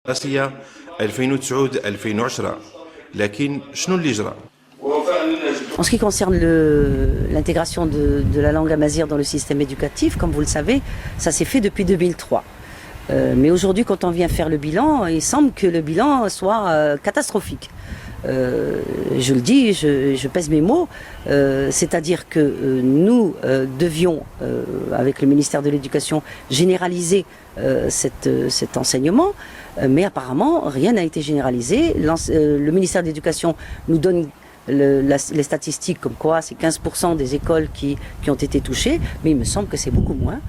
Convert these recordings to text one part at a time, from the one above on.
الدراسية 2009-2010، لكن شنو اللي جرى؟ En ce qui concerne l'intégration de la langue amazigh dans le système éducatif, comme vous le savez, ça s'est fait depuis 2003. Mais aujourd'hui, quand on vient faire le bilan, il semble que le bilan soit catastrophique. Je le dis, je pèse mes mots, c'est-à-dire que nous devions, avec le ministère de l'Éducation, généraliser cet enseignement, mais apparemment, rien n'a été généralisé. Le ministère de l'Éducation nous donne les statistiques comme quoi c'est 15% des écoles qui ont été touchées, mais il me semble que c'est beaucoup moins.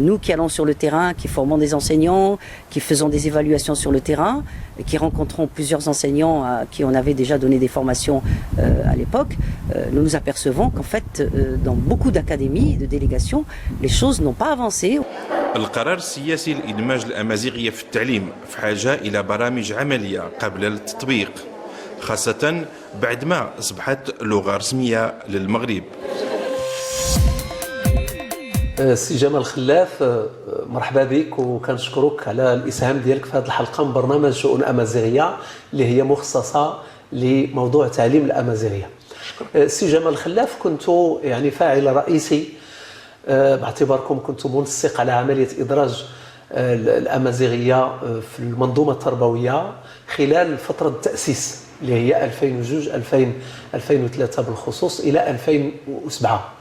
Nous qui allons sur le terrain, qui formons des enseignants, qui faisons des évaluations sur le terrain, et qui rencontrons plusieurs enseignants à qui on avait déjà donné des formations à l'époque, nous nous apercevons qu'en fait, dans beaucoup d'académies, de délégations, les choses n'ont pas avancé. القرار السياسي لإدماج الأمازيغية في التعليم في حاجة إلى برامج عملية قبل التطبيق، خاصة بعدما أصبحت لغة رسمية للمغرب. سي جمال خلاف، مرحبا بك وكنشكرك على الاسهام ديالك في هذه الحلقة من برنامج شؤون امازيغيه اللي هي مخصصة لموضوع تعليم الامازيغيه. سي جمال خلاف، كنت يعني فاعل رئيسي باعتباركم كنتم منسق على عملية ادراج الامازيغية في المنظومة التربوية خلال فترة التاسيس اللي هي 2002 2000 2003 بالخصوص الى 2007.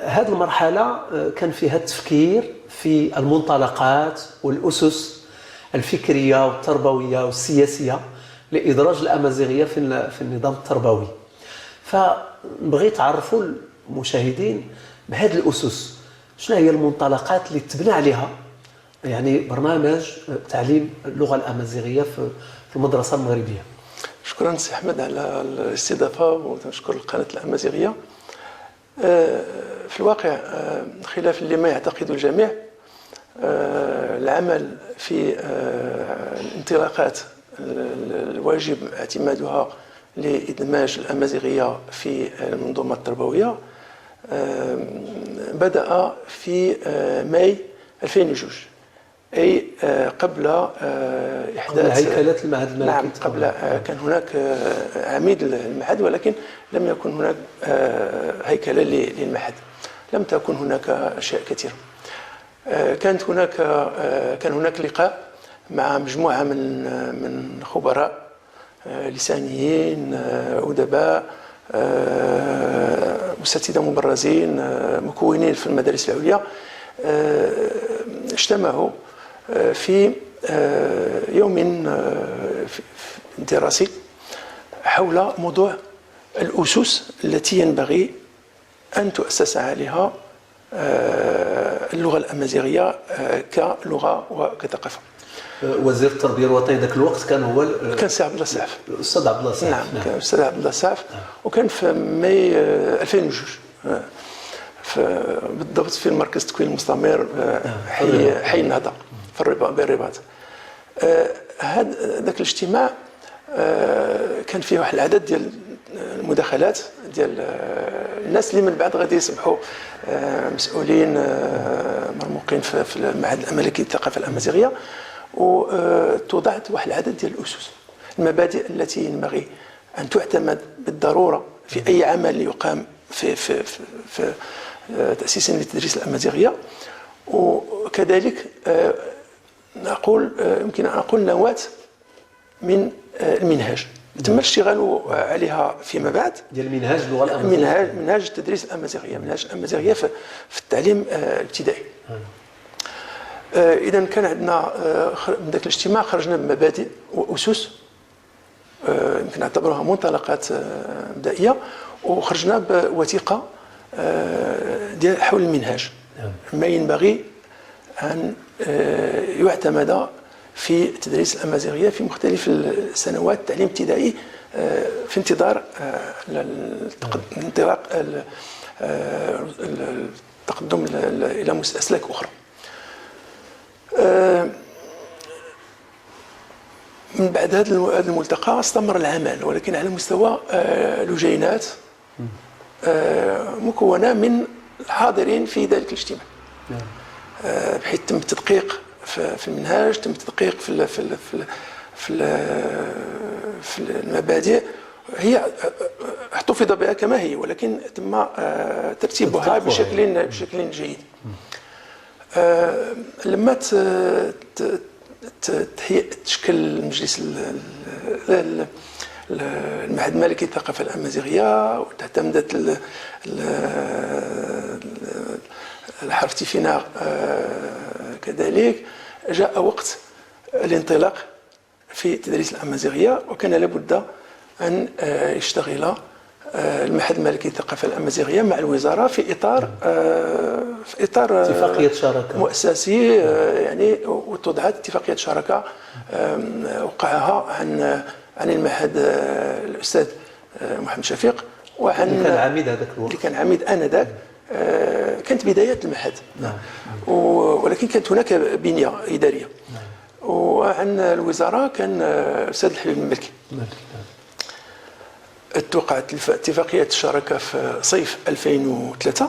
هذه المرحلة كان فيها التفكير في المنطلقات والأسس الفكرية والتربوية والسياسية لإدراج الأمازيغية في النظام التربوي. فنبغي تعرفوا المشاهدين بهذه الأسس، شنو هي المنطلقات اللي تبنى عليها يعني برنامج تعليم اللغة الأمازيغية في المدرسة المغربية؟ شكرا سي احمد على الاستضافة ونشكر القناة الامازيغيه. في الواقع، خلاف لما يعتقد الجميع، العمل في الانطلاقات الواجب اعتمادها لادماج الامازيغية في المنظومة التربوية بدا في ماي 2002، اي قبل احداث هيكلة المعهد الملكي. نعم، قبل كان هناك عميد المعهد ولكن لم يكن هناك هيكله للمعهد، لم تكن هناك اشياء كثيرة. كانت هناك كان هناك لقاء مع مجموعة من خبراء لسانيين، ادباء، اساتذة مبرزين، مكونين في المدارس العليا، اجتمعوا في يوم دراسي حول موضوع الأسس التي ينبغي أن تؤسس عليها اللغة الأمازيغية كلغة وكثقافة. وزير التربية الوطنية ذاك الوقت كان هو كان سي عبد الله السعف. الاستاذ عبد الله السعف. نعم، كان الاستاذ عبد الله السعف، وكان في ماي 2002 في بالضبط في المركز التكوين المستمر حي النهضة في الرباط بالرباط. هذا ذاك الاجتماع كان فيه واحد العدد ديال المداخلات ديال الناس اللي من بعد غادي يصبحوا مسؤولين مرموقين في المعهد الملكي للثقافة الامازيغيه، وتوضعت واحد العدد ديال الاسس، المبادئ التي ينبغي ان تعتمد بالضرورة في اي عمل يقام في تاسيس لتدريس الامازيغيه، وكذلك نقول يمكن ان اقول نواه من المنهاج تم الاشتغال عليها فيما بعد. ديال منهاج اللغة الامازيغيه. منهاج التدريس الامازيغيه، منهاج الامازيغية في التعليم الابتدائي. اذا كان عندنا من ذاك الاجتماع خرجنا بمبادئ واسس يمكن نعتبرها منطلقات مبدئيه، وخرجنا بوثيقه ديال حول المنهاج، ما ينبغي ان يعتمد في تدريس الامازيغية في مختلف السنوات التعليم الابتدائي في انتظار الانطلاق التقدم الى اسلاك اخرى. من بعد هذا الملتقى استمر العمل ولكن على مستوى لجينات مكونة من الحاضرين في ذلك الاجتماع، بحيث تم التدقيق. في المنهاج، تم التدقيق في في في في, في المبادئ. هي احتفظ بها كما هي، ولكن تم ترتيبها بشكل جيد. لما تشكل المجلس المعهد الملكي للثقافة الأمازيغية وتعتمدت الحرف تيفيناغ كذلك، جاء وقت الانطلاق في تدريس الأمازيغية، وكان لابد أن يشتغل المعهد الملكي للثقافة الأمازيغية مع الوزارة في إطار اتفاقية شراكة مؤسسي، يعني وتوضعت اتفاقية شراكة وقعها عن المعهد الأستاذ محمد شفيق، وعن اللي كان عميد هذاك الوقت، اللي كان عميد آنذاك. كانت بدايات المعهد، نعم، ولكن كانت هناك بنية إدارية. نعم. وعن الوزارة كان الأستاذ الحبيب الملكي. نعم. توقعت اتفاقية الشراكة في صيف 2003،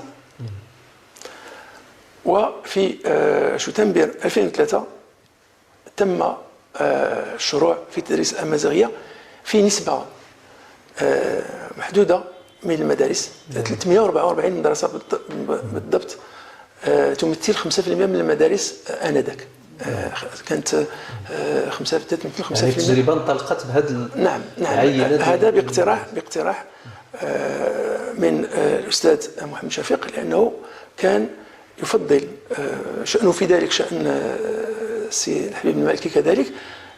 وفي شتنبر 2003 تم الشروع في تدريس الأمازيغية في نسبة محدودة من المدارس، 344 مدرسة بالضبط، تمثل 5% من المدارس آنذاك. كانت 5 تمثل 5%. يعني التجربة انطلقت بهذا. نعم نعم، هذا باقتراح من الأستاذ محمد شفيق، لأنه كان يفضل شأنه في ذلك، شأن السي الحبيب المالكي كذلك،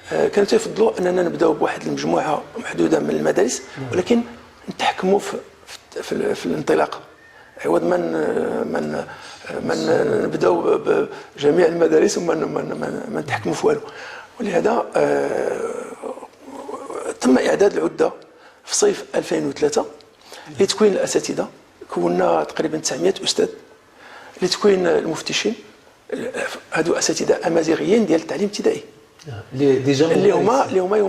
كانوا يفضلوا أننا نبداو بواحد المجموعة محدودة من المدارس، ولكن نتحكموا في الانطلاقة، عوض ما من نبداو بجميع المدارس وما ما نتحكموا في والو. ولهذا تم اعداد العدة في صيف 2003 لتكوين الاساتذة، كونا تقريبا 900 استاذ، لتكوين المفتشين، هادو اساتذة امازيغيين ديال التعليم الابتدائي اللي هما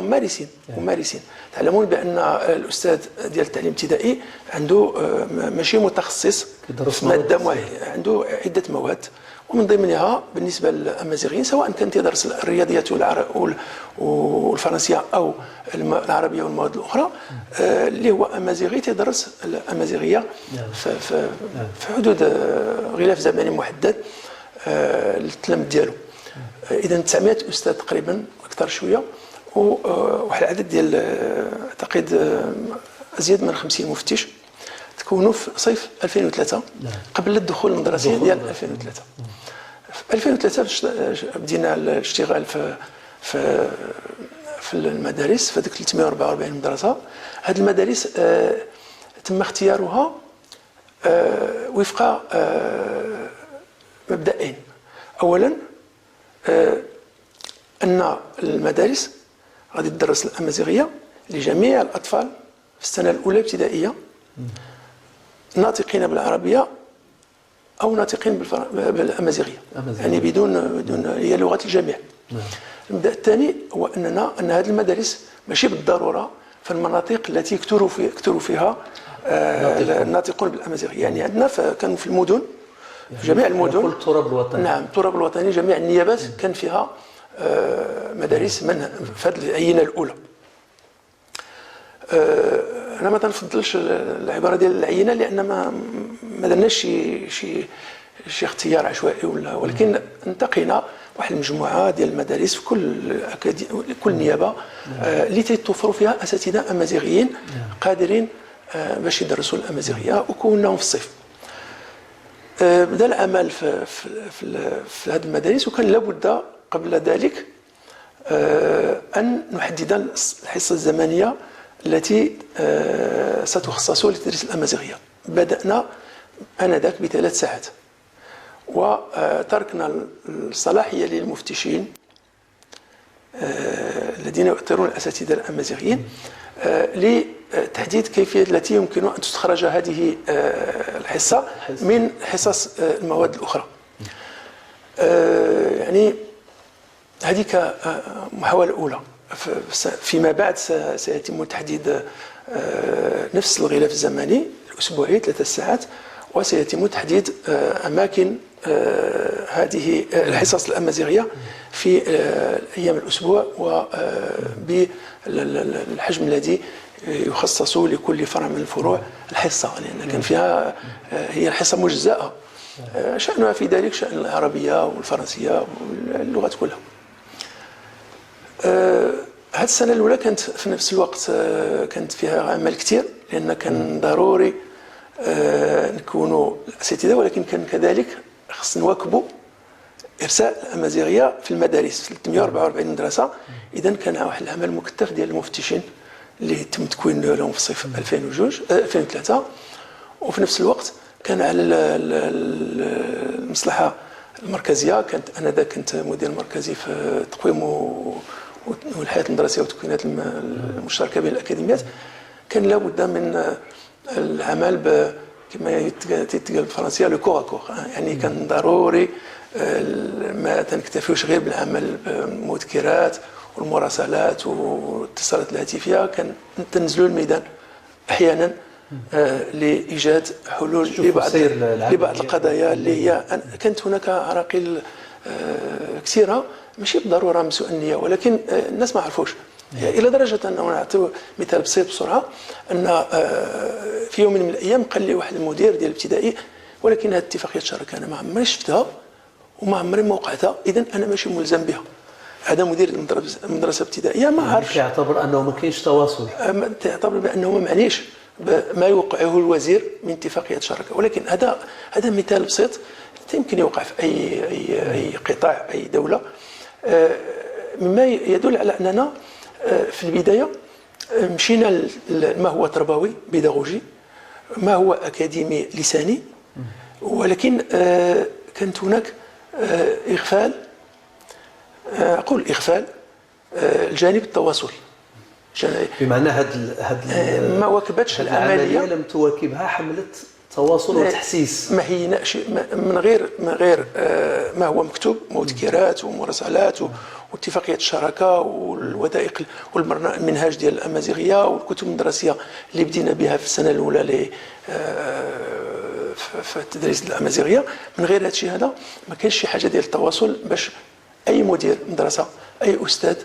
ممارسين. تعلمون بان الاستاذ ديال التعليم الابتدائي عنده ماشي متخصص في مادة معينة، عنده عده مواد، ومن ضمنها بالنسبة للامازيغيين سواء كان تيدرس الرياضيات والفرنسيه او العربية والمواد الاخرى، اللي هو امازيغي تيدرس الامازيغية في حدود غلاف زمني محدد للتلاميذ ديالو. اذا 900 استاذ تقريبا، اكثر شوية، وواحد العدد ديال اعتقد ازيد من 50 مفتش تكونوا في صيف 2003 قبل الدخول المدرسي ديال 2003. في 2003 بدينا الاشتغال في في في المدارس، في هذيك 344 مدرسه. هذه المدارس تم اختيارها وفق مبدئين. اولا أن المدارس غادي تدرس الأمازيغية لجميع الأطفال في السنة الأولى ابتدائية، ناطقين بالعربية أو ناطقين بالأمازيغية، يعني بدون هي لغة الجميع. المبدأ الثاني هو أن هذه المدارس ماشي بالضرورة في المناطق التي يكثروا فيها الناطقون بالأمازيغية، يعني عندنا كانوا في المدن، في جميع المدن، كل التراب الوطني. نعم، التراب الوطني، جميع النيابات كان فيها مدارس من في هذه العينة الاولى. انا ما تنفضلش العبارة ديال العينة، لان ما درناش شي اختيار عشوائي ولا، ولكن انتقينا واحد المجموعة ديال المدارس في كل نيابة اللي تيتوفروا فيها اساتذة امازيغيين قادرين باش يدرسوا الامازيغية، وكوناهم في الصيف. بدا العمل في في في, في هذه المدارس، وكان لابد قبل ذلك ان نحدد الحصة الزمنية التي ستخصص لتدريس الامازيغية. بدانا انذاك ب3 ساعات، وتركنا الصلاحية للمفتشين الذين يؤطرون الاساتذة الامازيغيين لتحديد كيفية التي يمكن أن تستخرج هذه الحصة من حصص المواد الأخرى. يعني هذه كمحاولة أولى. فيما بعد سيتم تحديد نفس الغلاف الزمني الأسبوعي 3 ساعات، وسيتم تحديد أماكن هذه الحصص الأمازيغية في أيام الأسبوع وبالحجم الذي يخصص لكل فرع من الفروع الحصة، لأن كان فيها هي الحصة مجزأة، شأنها في ذلك شأن العربية والفرنسية واللغات كلها. هذه السنة الأولى كانت في نفس الوقت كانت فيها عمل كثير، لأن كان ضروري نكونوا الأساتذة، ولكن كان كذلك خص نواكبوا إرساء الأمازيغية في المدارس في 344 مدرسة. إذا كان واحد العمل مكثف ديال المفتشين اللي تم تكوين لهم في الصيف 2002 2003، وفي نفس الوقت كان على المصلحة المركزية، كانت أنا ذاك كنت مدير مركزي في التقويم والحياة المدرسية والتكوينات المشتركة بين الأكاديميات، كان لابد من العمل كما تيتقال بالفرنسيه le corps à corps، يعني كان ضروري ما تنكتفيوش غير بالعمل بالمذكرات والمراسلات والاتصالات الهاتفيه، كان تنزلوا الميدان احيانا لايجاد حلول لبعض القضايا اللي هي كانت هناك عراقيل كثيرة، ماشي بالضرورة من سوء النية، ولكن الناس ما عرفوش، الى درجه انه نعطيو مثال بسيط بسرعة، ان في يوم من الايام قال لي واحد المدير ديال الابتدائي: ولكن هذه اتفاقية الشراكة انا ما عمري شفتها وما عمري ما وقعتها، اذا انا ماشي ملزم بها. هذا مدير المدرسة الابتدائية ما عارفش، يعتبر انه ما كاينش تواصل، تعتبر بانه ما معنيش ما يوقعه الوزير من اتفاقية شراكه. ولكن هذا مثال بسيط يمكن يوقع في اي قطاع، اي دوله، مما يدل على اننا في البداية مشينا ما هو تربوي بيداغوجي، ما هو اكاديمي لساني، ولكن كانت هناك اغفال، اقول اغفال الجانب التواصل. بمعنى هاد ما واكبتش العمليه، لم تواكبها حمله تواصل وتحسيس، ما هي من غير ما هو مكتوب، مذكرات ومراسلات واتفاقيه الشراكة والوثائق والمنهاج ديال الامازيغية والكتب المدرسية اللي بدينا بها في السنة الاولى في التدريس الامازيغيه. من غير هذا الشيء هذا ما كاينش شي حاجة ديال التواصل باش اي مدير مدرسه، اي استاذ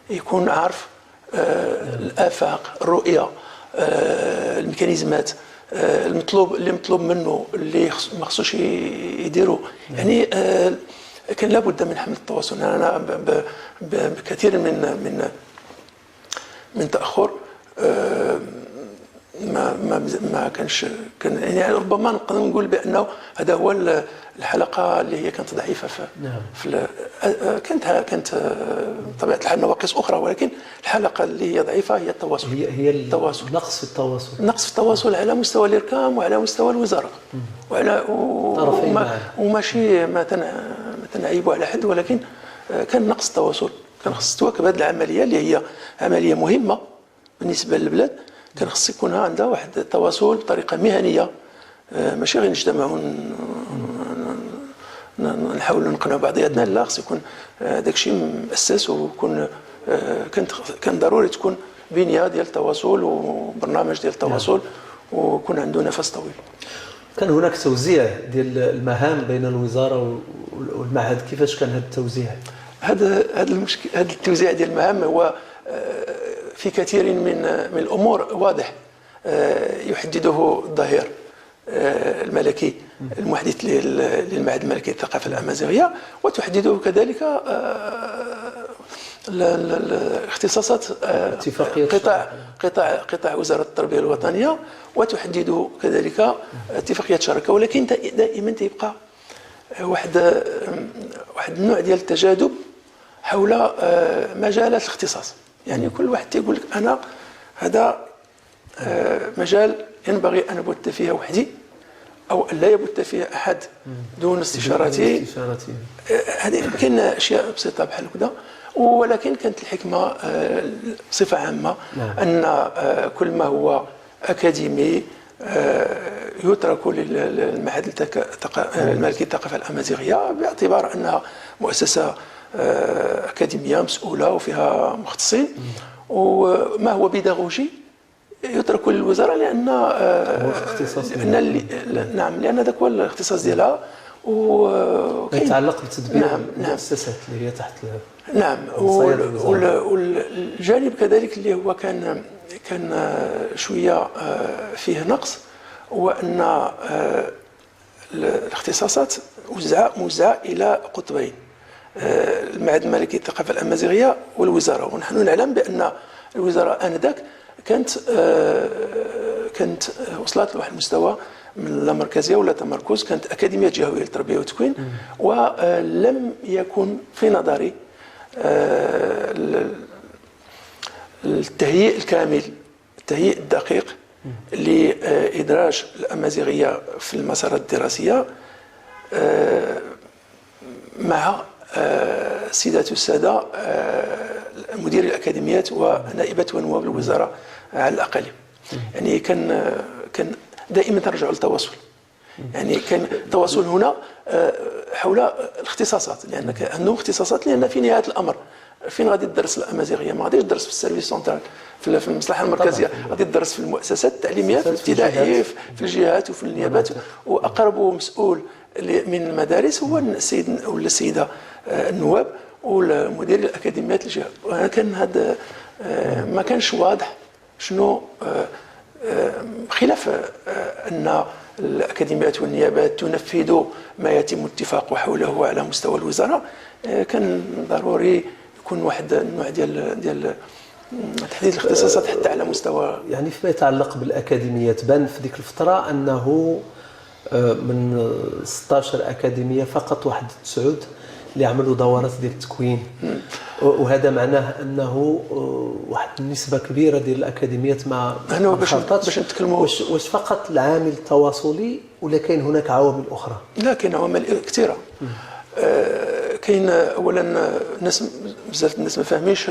يكون عارف الافاق، الرؤيه، الميكانيزمات المطلوب، اللي مطلوب منه، اللي ما خصوش يديروا. يعني كان لابد من حمل التواصل. انا بكثير من تاخر ما كانش كان، يعني ربما نقدر نقول بانه هذا هو الحلقة اللي هي كانت ضعيفة في في كانت بطبيعة الحال نواقص اخرى، ولكن الحلقة اللي هي ضعيفة هي التواصل. هي التواصل. نقص في التواصل. نقص في التواصل على مستوى الاركام وعلى مستوى الوزارة وعلى وما وماشي ما تنعيبوا على حد، ولكن كان نقص التواصل. كان خص تواكب هذه العملية اللي هي عملية مهمة بالنسبة للبلاد، كان خص يكون عندها واحد التواصل بطريقة مهنيه، ماشي غير نجتمعوا نحاولوا نقنعوا بعضياتنا، لا، خص يكون داك الشيء مؤسس، ويكون كان ضروري تكون بنيه ديال التواصل وبرنامج ديال التواصل ويكون عنده نفس طويل. كان هناك توزيع ديال المهام بين الوزارة والمعهد، كيفاش كان هذا التوزيع؟ هذا المشكل، هذا التوزيع ديال المهام هو في كثير من الامور واضح، يحدده الظهير الملكي المحدث للمعهد الملكي للثقافة الامازيغيه، وتحدده كذلك اختصاصات قطاع وزارة التربية الوطنيه، وتحدد كذلك اتفاقية شراكه. ولكن دائما تيبقى واحد النوع ديال التجاذب حول مجالات الاختصاص، يعني كل واحد تيقول لك انا هذا مجال ينبغي ان ابت فيها وحدي او ان لا يبت فيها احد دون استشارتي. هذه يمكن اشياء بسيطة بحال هكذا، ولكن كانت الحكمة بصفة عامة ان كل ما هو اكاديمي يترك للمعهد الملكي للثقافة الامازيغية، باعتبار انها مؤسسة اكاديمية مسؤولة وفيها مختصين، وما هو بيداغوجي يترك للوزاره، لان لان نعم، لان ذاك هو الاختصاص ديالها. يتعلق بتدبير المؤسسات اللي هي تحت. نعم. والجانب كذلك اللي هو كان شوية فيه نقص، هو ان الاختصاصات موزعة الى قطبين، المعهد الملكي للثقافة الامازيغية والوزارة. ونحن نعلم بان الوزارة انذاك كانت وصلت لواحد المستوى من اللامركزيه ولا تمركز، كانت اكاديمية جهويه للتربية والتكوين، ولم يكن في نظري التهيئ الكامل، التهيئ الدقيق لإدراج الأمازيغية في المسارات الدراسية مع السيدات والسادة مدير الأكاديميات ونائبة ونواب الوزارة على الأقاليم. يعني كان دائما ترجع للتواصل، يعني كان التواصل هنا حول الاختصاصات، لأن عندهم اختصاصات، لأن في نهاية الأمر فين غادي تدرس الامازيغية؟ ما غاديش تدرس في ال service central في المصلحة المركزية، غادي تدرس في المؤسسات التعليمية في الابتدائي في الجهات وفي النيابات. واقرب مسؤول من المدارس هو السيد ولا السيدة النواب والمدير الاكاديميات الجهة. كان هذا ما كانش واضح شنو، خلاف ان الاكاديميات والنيابات تنفذ ما يتم الاتفاق حوله على مستوى الوزارة. كان ضروري يكون واحد النوع ديال تحديد الاختصاصات حتى على مستوى، يعني فيما يتعلق بالاكاديميات. بان في ديك الفترة انه من 16 اكاديمية فقط واحد 9 اللي عملوا دورات ديال التكوين، وهذا معناه انه واحد النسبة كبيرة ديال الاكاديميات ما باش نتكلموا واش فقط العامل التواصلي ولا كاين هناك عوامل اخرى؟ لا، كاين عوامل كثيرة. كاين اولا الناس، بزاف الناس ما فاهميش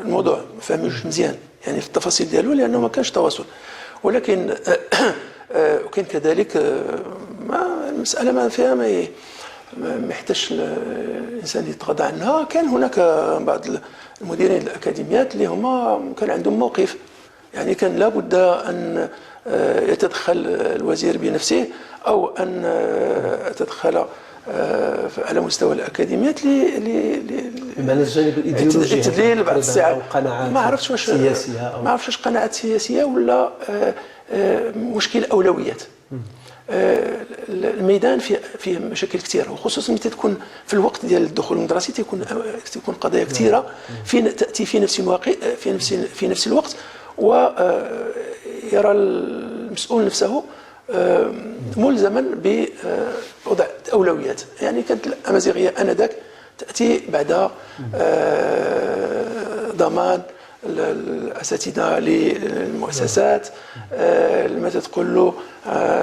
الموضوع، ما فاهميش مزيان يعني في التفاصيل ديالو، لانه ما كانش تواصل. ولكن وكاين كذلك ما المسالة ما فيها ما يحتاجش الانسان يتغاضى عنها. كان هناك بعض المديرين الاكاديميات اللي هما كان عندهم موقف، يعني كان لابد ان يتدخل الوزير بنفسه او ان يتدخل على مستوى الاكاديميات بمعنى الجانب الايديولوجي، تدليل بعض الساعات قناعات ما عرفتش واش سياسية أو ما عرفتش واش قناعات سياسية ولا مشكل اولويات. الميدان فيه مشاكل كثيرة، وخصوصا متى تكون في الوقت ديال الدخول المدرسي تكون قضايا كثيرة في تاتي في نفس الواقع في نفس الوقت، ويرى المسؤول نفسه ملزما بوضع اولويات. يعني كانت الامازيغية انذاك تاتي بعد ضمان الاساتذة للمؤسسات. لما تقول له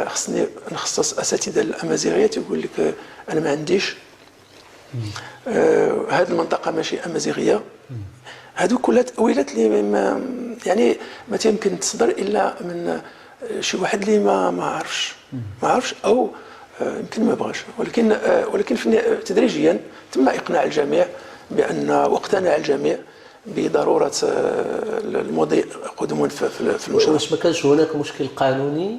خصني نخصص اساتذة للامازيغيه، تيقول لك انا ما عنديش، هذه المنطقة ماشي امازيغيه. هادو كلها تاويلات اللي ما يعني ما تيمكن تصدر الا من شي واحد اللي ما عرفش او يمكن ما بغاش. ولكن تدريجيا تم اقناع الجميع بان، واقتنع الجميع بضرورة المضي قدما في المشروع. واش ما كانش هناك مشكل قانوني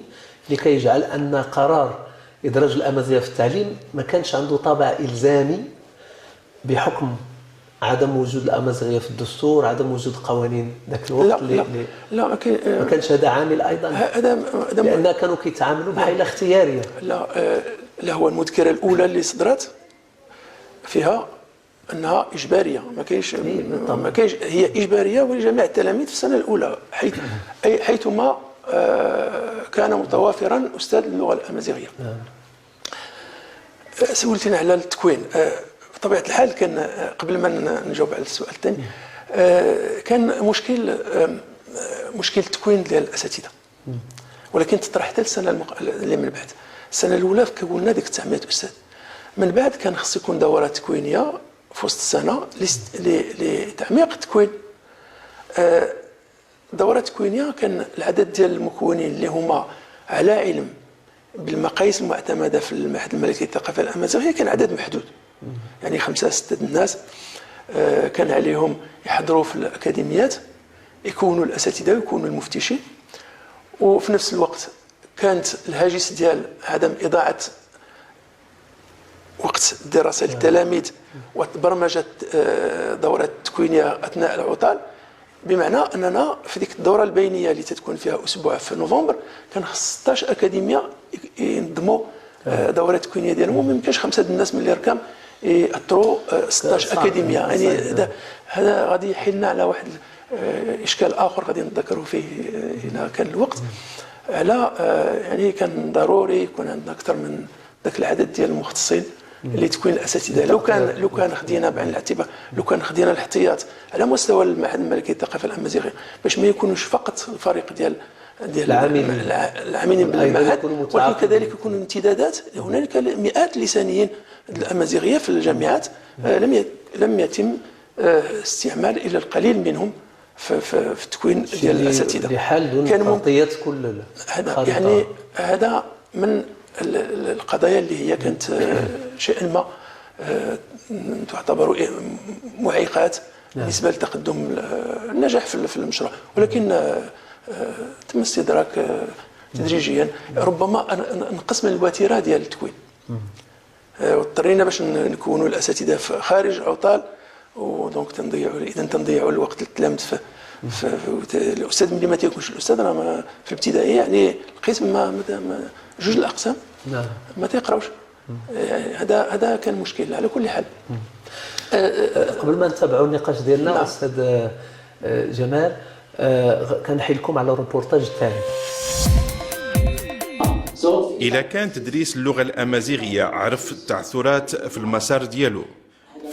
لكي يجعل ان قرار ادراج الامازيغية في التعليم ما كانش عنده طابع الزامي بحكم عدم وجود الامازيغية في الدستور، عدم وجود قوانين ذاك الوقت؟ لا لا, لا ما كانش هذا عامل ايضا، هذا لان كانوا كيتعاملوا بحيلة اختيارية. لا لا، هو المذكرة الاولى اللي صدرت فيها انها اجباريه، ما كاينش هي اجباريه ولجميع التلاميذ في السنة الاولى، حيثما كان متوافرا استاذ اللغة الامازيغية. سولتينا على التكوين. بطبيعة الحال كان قبل ما نجاوب على السؤال الثاني، كان مشكل التكوين ديال الاساتذة، ولكن تطرح حتى السنة اللي من بعد. السنة الاولى كونا ديك 900 استاذ، من بعد كان خص يكون دورات تكوينيه في وسط السنة لتعميق التكوين. دورات تكوينيه كان العدد ديال المكونين اللي هما على علم بالمقاييس المعتمدة في المعهد الملكي للثقافة الامازيغية كان عدد محدود، يعني 5 6 الناس كان عليهم يحضروا في الاكاديميات، يكونوا الاساتذة ويكونوا المفتشين. وفي نفس الوقت كانت الهاجس ديال عدم اضاعه وقت الدراسة للتلاميذ وبرمجه دورات تكوينيه اثناء العطل. بمعنى اننا في ديك الدورة البينية اللي تتكون فيها اسبوع في نوفمبر، كان خص 16 اكاديمية ينظموا دورات تكوينيه ديالهم، وما يمكنش خمسة الناس من l'IRCAM يأطروا 16 اكاديميه. يعني هذا غادي يحيلنا على واحد اشكال اخر غادي نذكروا فيه الى كان الوقت، على يعني كان ضروري يكون عندنا اكثر من ذاك العدد ديال المختصين لتكوين الاساتذه. لو كان خدينا بعين الاعتبار، لو كان خدينا الاحتياط على مستوى المعهد الملكي للثقافة الامازيغية باش ما يكونوش فقط الفريق ديال العاملين. العاملين أيضاً بالمعهد، يكونوا ولكن متعاقدين. كذلك يكون امتدادات. هنالك مئات اللسانيين الامازيغية في الجامعات، لم يتم استعمال الا القليل منهم في التكوين ديال الاساتذه. لحال دون كان ممكن تغطيه كل هذا الخريطة. يعني هذا من القضايا اللي هي كانت شيئا ما تعتبر معيقات بالنسبة لتقدم النجاح في المشروع، ولكن تم استدراك تدريجيا. ربما نقص من الوتيره ديال التكوين، واضطرينا باش نكونوا الاساتذة في خارج عطال، و donc تنضيعوا، اذا تنضيعوا الوقت للتلامذ في الاستاذ. ملي ما تيكونش الاستاذ راه في الابتدائي يعني القسم ما جوج الاقسام ما تيقراوش. يعني هذا كان مشكل على كل حال. قبل ما نتابعوا النقاش ديالنا، استاذ جمال، كنحيلكم على الروبورتاج الثاني. إذا كان تدريس اللغة الأمازيغية عرف التعثرات في المسار ديالو،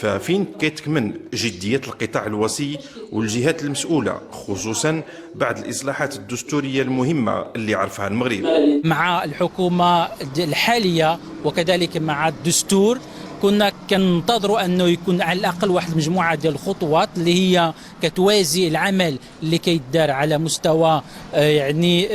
ففين كتكمن جدية القطاع الوصي والجهات المسؤولة، خصوصا بعد الإصلاحات الدستورية المهمة اللي عرفها المغرب؟ مع الحكومة الحالية وكذلك مع الدستور، كنا كننتظروا انه يكون على الاقل واحد المجموعة ديال الخطوات اللي هي كتوازي العمل اللي كيدار على مستوى يعني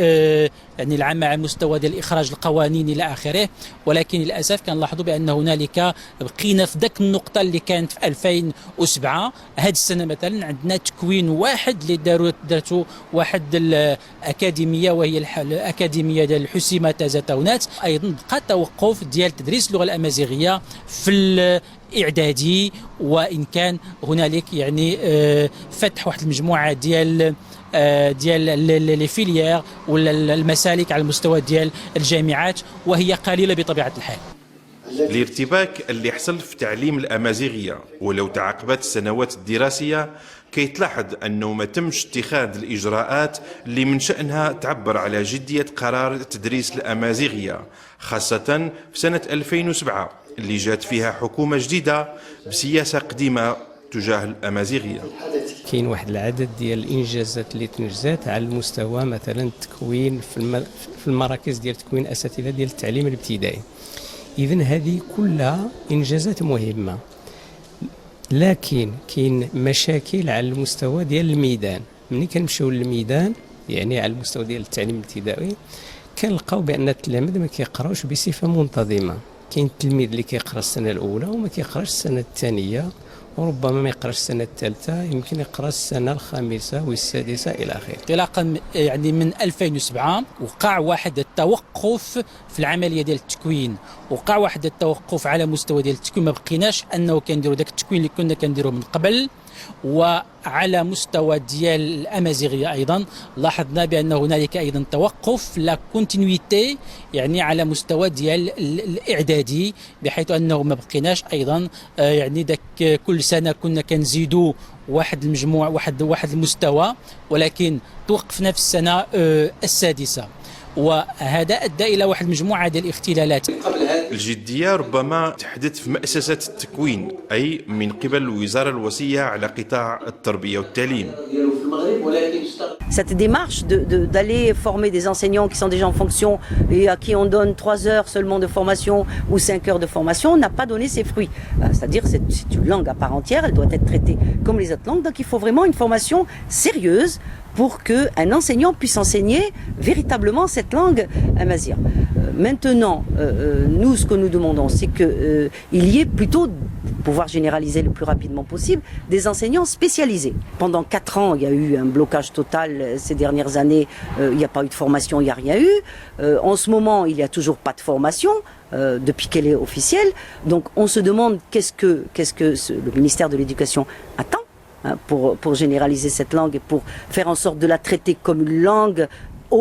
العمل على مستوى ديال اخراج القوانين الى اخره. ولكن للاسف كنلاحظوا بان هنالك بقينا في ذاك النقطة اللي كانت في 2007. هذه السنة مثلا عندنا تكوين واحد اللي دارته واحد الاكاديميه، وهي الاكاديمية ديال الحسيمه تازا تاونات. ايضا بقى توقف ديال تدريس اللغة الامازيغية في الاعدادي، وان كان هنالك يعني فتح واحد المجموعة ديال les filières ولا المسالك على المستوى ديال الجامعات، وهي قليله بطبيعة الحال. الارتباك اللي حصل في تعليم الأمازيغية ولو تعاقبت السنوات الدراسية، كيتلاحظ أنه ما تمش اتخاذ الإجراءات اللي من شأنها تعبر على جدية قرار تدريس الأمازيغية، خاصة في سنة 2007 اللي جات فيها حكومة جديدة بسياسة قديمة تجاه الأمازيغية. كاين واحد العدد ديال الانجازات اللي تنجزات على المستوى مثلا التكوين في المراكز ديال تكوين اساتذة ديال التعليم الابتدائي. اذا هذه كلها انجازات مهمه، لكن كاين مشاكل على المستوى ديال الميدان. ملي كنمشيو للميدان، يعني على المستوى ديال التعليم الابتدائي، كنلقاو بان التلاميذ ما كيقراوش بصفة منتظمه. كاين التلميذ اللي كيقرا السنة الاولى وما كيقراش السنة الثانيه، وربما ما يقراش السنة الثالثه، يمكن يقرا السنة الخامسة والسادسه الى اخره. انطلاقا يعني من 2007 وقع واحد التوقف في العملية ديال التكوين، وقع واحد التوقف على مستوى ديال التكوين. ما بقيناش انه كنديروا داك التكوين اللي كنا كنديروه من قبل. وعلى مستوى ديال الامازيغية ايضا لاحظنا بان هنالك ايضا توقف، la continuité، يعني على مستوى ديال الاعدادي، بحيث انه ما بقيناش ايضا يعني داك كل سنة كنا كنزيدوا واحد المجموع واحد المستوى، ولكن توقفنا في السنة السادسه، وهذا ادى الى واحد المجموعة ديال الاختلالات. الجدية ربما تحدث في مأسسة التكوين، أي من قبل الوزارة الوصية على قطاع التربية والتعليم. Cette démarche d'aller former des enseignants qui sont déjà en fonction et à qui on donne 3 heures seulement de formation ou 5 heures de formation n'a pas donné ses fruits. C'est-à-dire c'est une langue à part entière, elle doit être traitée comme les autres langues, donc il faut vraiment une formation sérieuse pour qu'un enseignant puisse enseigner véritablement cette langue amazigh. Maintenant, nous, ce que nous demandons, c'est qu'il y ait plutôt, pour pouvoir généraliser le plus rapidement possible, des enseignants spécialisés. Pendant 4 ans, il y a eu un blocage total ces dernières années, il n'y a pas eu de formation, il n'y a rien eu. En ce moment, il n'y a toujours pas de formation. depuis qu'elle est officielle. Donc on se demande qu'est-ce que le ministère de l'Éducation attend, hein, pour généraliser cette langue et pour faire en sorte de la traiter comme une langue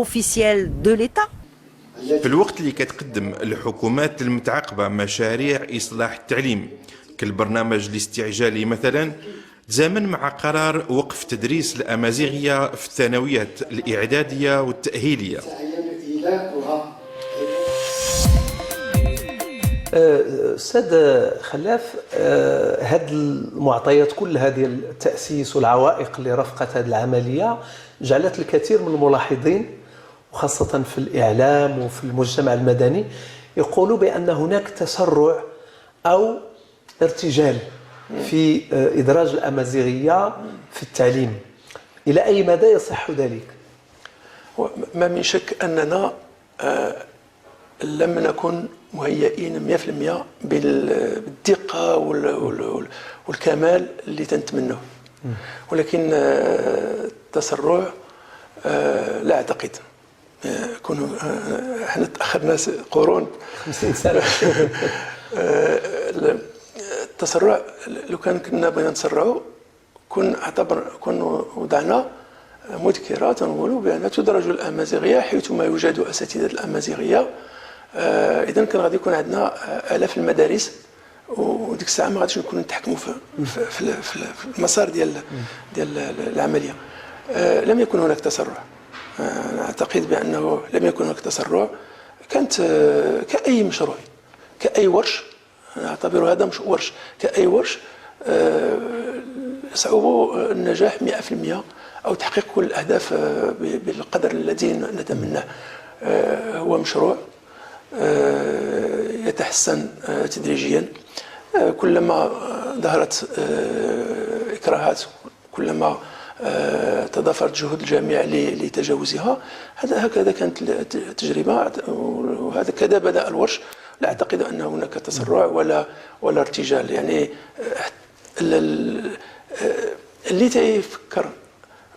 officielle de l'État. في الوقت اللي كتقدم الحكومات المتعاقبة مشاريع إصلاح التعليم كالبرنامج الاستعجالي مثلا، تزامن مع قرار وقف تدريس الأمازيغية في الثانويات الإعدادية والتأهيلية. استاذ خلاف، هذه المعطيات كلها ديال التاسيس والعوائق اللي رافقت هذه العملية جعلت الكثير من الملاحظين، وخاصة في الاعلام وفي المجتمع المدني، يقولوا بان هناك تسرع او ارتجال في ادراج الامازيغية في التعليم. الى اي مدى يصح ذلك؟ ما من شك اننا لم نكن مهيئين 100% بالدقة والكمال اللي تنتمنوه، ولكن التسرع لا أعتقد. كونوا احنا تأخرنا قرون، 50 سنة. التسرع لو كان كنا بغينا نتسرعوا كن اعتبر كن وضعنا مذكرات تنقولوا بأن تدرج الأمازيغية حيثما يوجد أساتذة الأمازيغية. إذا كان غادي يكون عندنا آلاف المدارس، وديك الساعة ما غاديش نكونوا نتحكموا في المسار ديال العملية. لم يكن هناك تسرع، أنا أعتقد بأنه لم يكن هناك تسرع. كانت كأي مشروع، كأي ورش، أنا أعتبر هذا مش ورش، كأي ورش صعوبة النجاح 100% أو تحقيق كل الأهداف بالقدر الذي نتمناه. هو مشروع يتحسن تدريجيا، كلما ظهرت إكراهات، كلما تضافرت جهود الجميع لتجاوزها. هذا هكذا كانت التجربة، وهذا كذا بدأ الورش. لا أعتقد أن هناك تسرع ولا ارتجال. يعني اللي تيفكر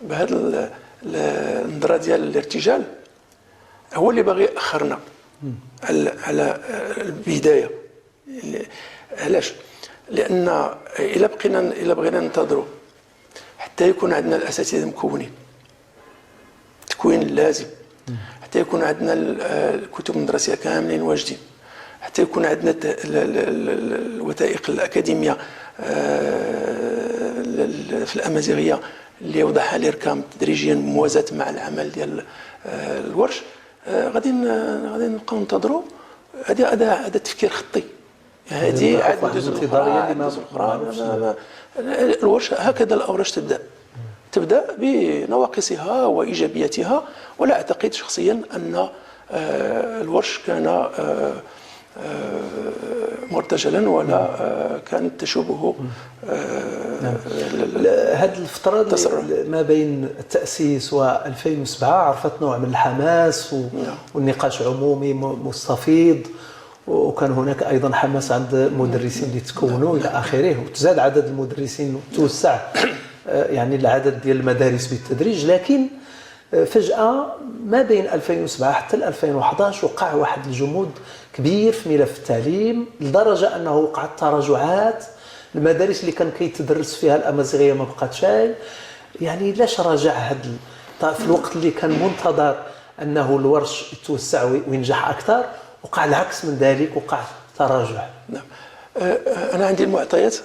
بهذا النظرة ديال الارتجال هو اللي باغي يأخرنا على البداية. علاش؟ لأن إلا بغينا ننتظروا حتى يكون عندنا الأساتذة مكونين التكوين اللازم، حتى يكون عندنا الكتب المدرسية كاملين واجدين، حتى يكون عندنا الوثائق الأكاديمية في الأمازيغية اللي وضعها الإركام تدريجيا بموازاة مع العمل ديال الورش، غادي نبقاو ننتظروا. هذا تفكير خطي، هذه عاد ندوز الأخرى. الورش هكذا الأورش تبدأ بنواقصها وإيجابياتها، ولا أعتقد شخصيا أن الورش كان مرتجلا ولا كانت تشوبه. هذه الفترة ما بين التأسيس و 2007 عرفت نوع من الحماس والنقاش عمومي مستفيض، وكان هناك أيضا حماس عند المدرسين اللي تكونوا إلى آخره، وتزاد عدد المدرسين وتوسع يعني العدد ديال المدارس بالتدريج. لكن فجأة ما بين 2007 حتى 2011 وقع واحد الجمود كبير في ملف التعليم، لدرجة أنه وقعت تراجعات. المدارس اللي كان كيتدرس فيها الأمازيغية ما بقاتش. يعني لاش راجع هذا في الوقت اللي كان منتظر أنه الورش يتوسع وينجح أكثر، وقع العكس من ذلك، وقع تراجع. نعم، أنا عندي المعطيات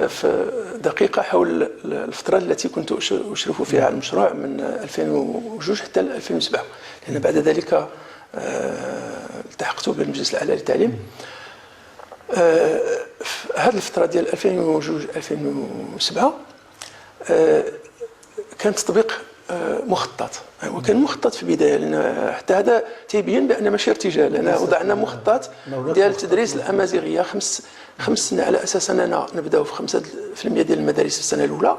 في دقيقة حول الفترة التي كنت أشرف فيها على المشروع من 2002 حتى 2007، لأن بعد ذلك التحقت بالمجلس الأعلى للتعليم. هذه الفترة ديال 2002 2007 كان تطبيق مخطط، وكان مخطط في البداية، لأن حتى هذا تيبين بأن ماشي ارتجال، لأن وضعنا مخطط ديال تدريس الأمازيغية خمس سنين، على أساس أننا نبداو في 5% ديال المدارس في السنة الأولى،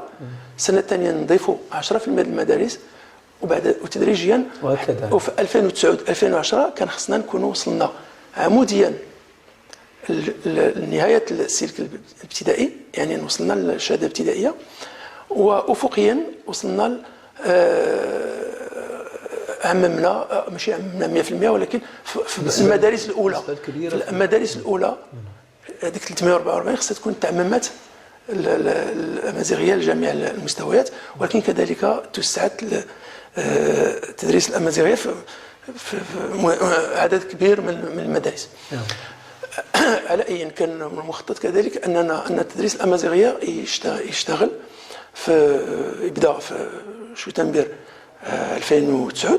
السنة الثانية نضيفوا 10% ديال المدارس، وبعد وتدريجيا. وفي 2009 2010 كان خصنا نكونوا وصلنا عموديا لنهاية السلك الابتدائي، يعني وصلنا للشهادة الابتدائية، وأفقيا وصلنا عممنا، ماشي عممنا 100%، ولكن في المدارس الاولى، في المدارس الاولى هذيك 344 خصها تكون تعممت الامازيغية لجميع المستويات، ولكن كذلك توسعت تدريس الامازيغية في عدد كبير من المدارس. على اي كان من المخطط كذلك ان تدريس الامازيغية يشتغل في يبدا في شتنبر 2009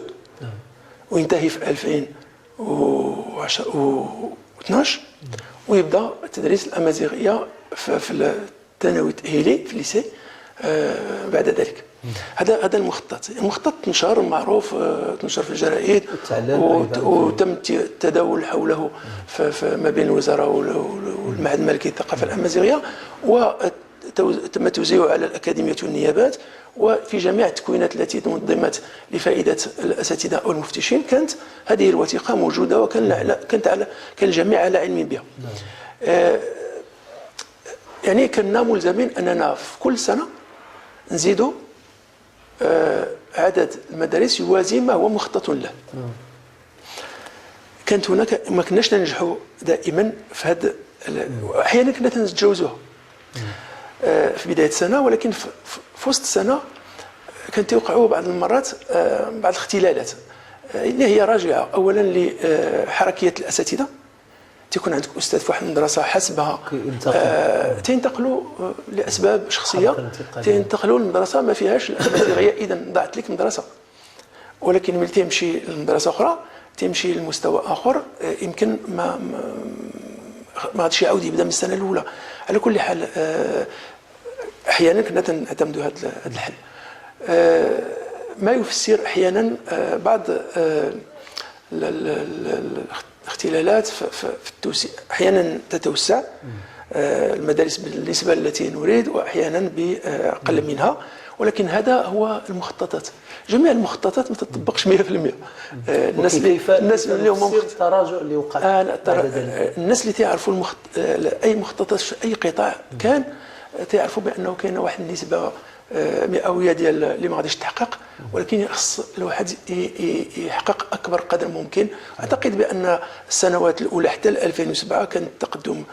وينتهي في 2012، ويبدا تدريس الامازيغية في الثانوي التاهيلي في ال lycée بعد ذلك. هذا المخطط. المخطط تنشر معروف، تنشر في الجرائد وتم التداول حوله في ما بين الوزارة والمعهد الملكي للثقافة الامازيغية، وتم توزيعه على الاكاديميات والنيابات، وفي جميع التكوينات التي نظمت لفائدة الاساتذة او المفتشين كانت هذه الوثيقة موجودة، وكان كانت على كان الجميع على علم بها. يعني كنا ملزمين اننا في كل سنة نزيدوا عدد المدارس يوازي ما هو مخطط له. كانت هناك ما كناش ننجحوا دائما في هذا، احيانا كنا تنتجاوزوها في بداية السنة، ولكن في وسط السنة كانت توقعوا بعض المرات بعض الاختلالات اللي هي راجعه اولا لحركيه الاساتذة. تيكون عندك استاذ في واحد المدرسة حسبها تينتقلوا لاسباب شخصية، تينتقلوا للمدرسة ما فيهاش الامازيغية، اذا ضاعت لك مدرسه. ولكن ملي تمشي لمدرسة اخرى تمشي لمستوى اخر، يمكن ما غاديش يعاود يبدا من السنة الاولى. على كل حال احيانا كنا تنعتمدوا هذا الحل، ما يفسر احيانا بعض الاختلالات في التوسيع. احيانا تتوسع المدارس بالنسبة التي نريد، واحيانا باقل منها، ولكن هذا هو المخططات. جميع المخططات ما تطبقش 100%. الناس اللي هما التراجع اللي وقع، الناس اللي تعرفوا اي مخططات في اي قطاع كان تعرفوا بانه كاينه واحد النسبة مئوية ديال اللي ما غاديش تحقق، ولكن خص الواحد يحقق اكبر قدر ممكن. اعتقد بان السنوات الاولى حتى 2007 كان التقدم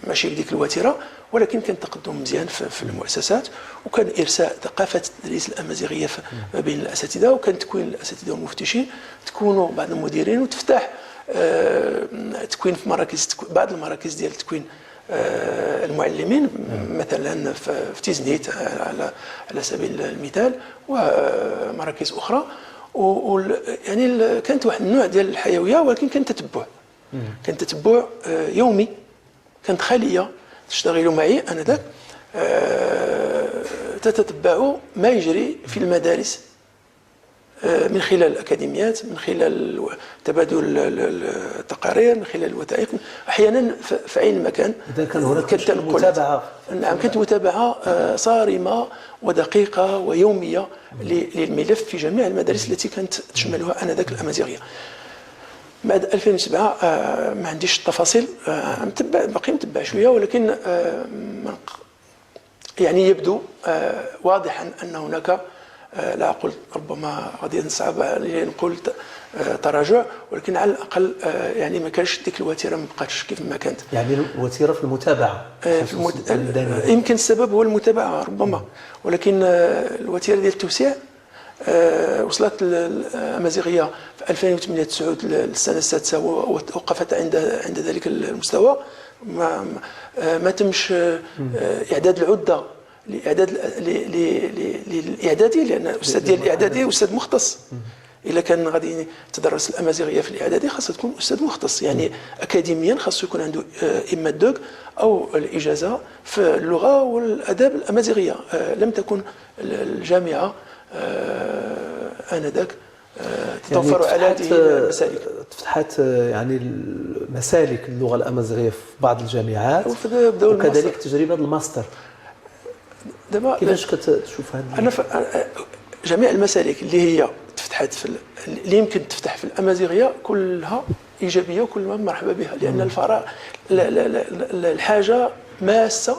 ماشي بديك الوتيره، ولكن كان تقدم مزيان في المؤسسات، وكان ارساء ثقافة التدريس الامازيغية ما بين الاساتذة، وكان تكوين الاساتذة والمفتشين، تكونوا بعض المديرين، وتفتح تكوين في مراكز، بعض المراكز ديال تكوين المعلمين، مثلا في تيزنيت على سبيل المثال، ومراكز اخرى. يعني كانت واحد النوع ديال الحيوية، ولكن كان تتبع، كان تتبع يومي. كانت خليه تشتغل معي انذاك، تتتبع ما يجري في المدارس من خلال الأكاديميات، من خلال تبادل التقارير، من خلال الوثائق، أحيانا في عين المكان. إذا كان هناك متابعة. نعم، كانت متابعة صارمة ودقيقة ويومية للملف في جميع المدارس التي كانت تشملها آنذاك الأمازيغية. بعد 2007 ما عنديش التفاصيل، متبع، باقي متبع شوية، ولكن يعني يبدو واضحا أن هناك، لا أقول ربما غادي نصعب نقول تراجع، ولكن على الأقل يعني ما كانش ديك الوتيرة، ما بقاتش كيف ما كانت. يعني الوتيرة في المتابعة، يمكن السبب هو المتابعة ربما، ولكن الوتيرة ديال التوسيع وصلت الأمازيغية في 2008-9 للسنة السادسة، ووقفت عند ذلك المستوى. ما تمش إعداد العدة لاعداد للاعدادي، لان الاستاذ ديال الاعدادي استاذ مختص. الا كان غادي تدرس الامازيغية في الاعدادي خاص تكون استاذ مختص، يعني اكاديميا خاص يكون عنده اما الدوك او الاجازة في اللغة والاداب الامازيغية. لم تكن الجامعة انذاك تتوفر على هذه المسالك. تفتحت يعني المسالك اللغة الامازيغية في بعض الجامعات، وكذلك تجربه الماستر. دابا كيفاش كتشوف هذا؟ انا جميع المسالك اللي هي تفتحت في اللي يمكن تفتح في الامازيغية كلها ايجابية وكلها مرحبا بها، لان الفراغ الحاجة ماسه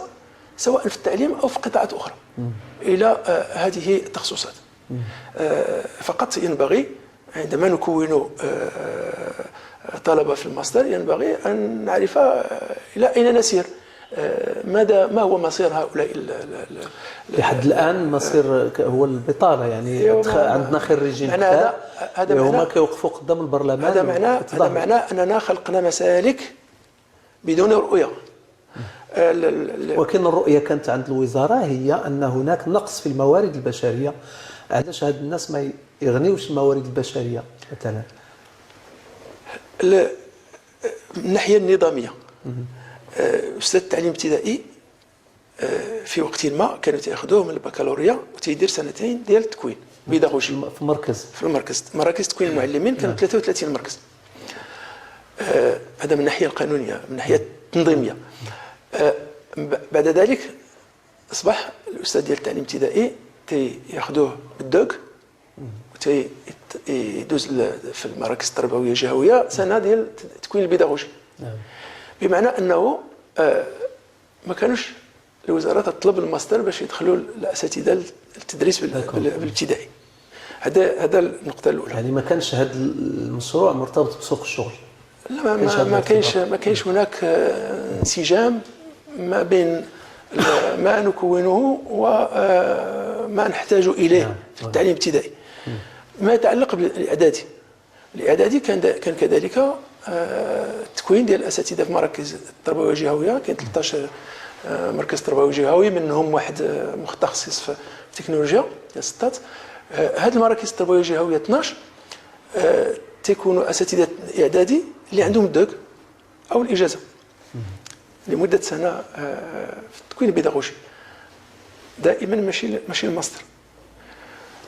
سواء في التعليم او في قطاعات اخرى الى هذه التخصصات. فقط ينبغي عندما نكون طلبة في الماستر ينبغي أن نعرف إلى أين نسير، ما هو مصير هؤلاء. لحد الآن مصير هو البطالة، يعني عندنا خريجين كثار هما كيوقفوا قدام البرلمان. هذا معناه أننا خلقنا مسالك بدون رؤية. ولكن الرؤية كانت عند الوزارة هي أن هناك نقص في الموارد البشرية. علاش هاد الناس ما يغنيوش الموارد البشرية مثلا؟ من الناحية النظامية، أستاذ التعليم الابتدائي في وقت ما كانوا تياخذوه من البكالوريا وتيدير سنتين ديال التكوين بيداغوجي في المركز، في المركز، مراكز تكوين المعلمين كانوا 33 مركز. هذا من الناحية القانونية. من الناحية التنظيمية بعد ذلك اصبح الاستاذ ديال التعليم الابتدائي تياخذوه بال DEUG وتيدوز في المراكز التربوية الجهوية سنة ديال التكوين البيداغوجي. بمعنى انه ما كانوش الوزارة تطلب الماستر باش يدخلوا الاساتذة للتدريس بالابتدائي. هذا النقطة الاولى. يعني ما كانش هذا المشروع مرتبط بسوق الشغل. لا، ما كاينش هناك انسجام ما بين ما نكونه وما نحتاج اليه في التعليم الابتدائي. ما يتعلق بالاعدادي، الاعدادي كان كذلك التكوين ديال الاساتذة في مراكز التربوية الجهوية. كاين 13 مركز تربوي جهوي، منهم واحد متخصص في التكنولوجيا ديال 6. هاد المراكز التربوية الجهوية 12 تيكونوا اساتذة اعدادي اللي عندهم ال DEUG او الاجازة لمدة سنة في التكوين البيداغوجي، دائما ماشي الماستر.